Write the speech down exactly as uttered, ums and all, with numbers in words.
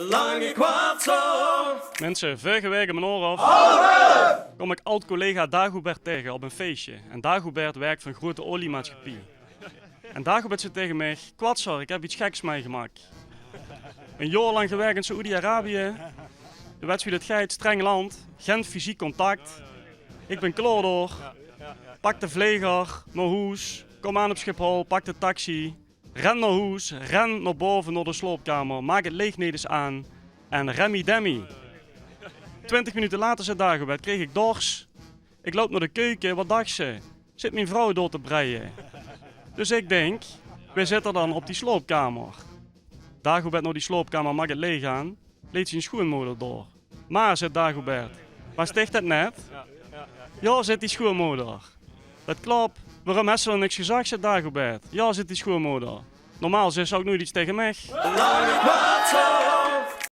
Lange Kwatsel. Minse, veurige waek in mien oor of kom ik aod-collega Dagobert tege op een feesje. En Dagobert werk veur een groete oliemaatschappie. En Dagobert zit tege mich: "Kwatser, ik heb iets geks meegemaak. Een jaor lang gewerk in Saoedi-Arabië. De wets wie dat geit, streng land, gen fysiek contact. Ik ben klaor door. Pak de vleger, nao hoes, kom aan op Schiphol, pak de taxi. Ren nao hoes, ren nao bove, nao de slaopkamer, maak het leech neet ens aan en remmi demmi." Twintig minute later, zet Dagobert, kreeg ik dors. Ik loup nao de keuke, wat dachs se? Zit mien vrouw door te breie. Dus ik denk: "Wae zit er dan op die slaopkamer?" Dagobert nao die slaopkamer, maak het leech aan, leet zien schoeënmoder door. "Maar," zet Dagobert, "waar sticht het net?" "Jao," zet die schoeënmoder, "dat klop. Waorum hes se dan niks gezag?" zet Dagobert. "Jao," zet die schoeënmoder, "normaal zes se ouk noeit iets tege mich."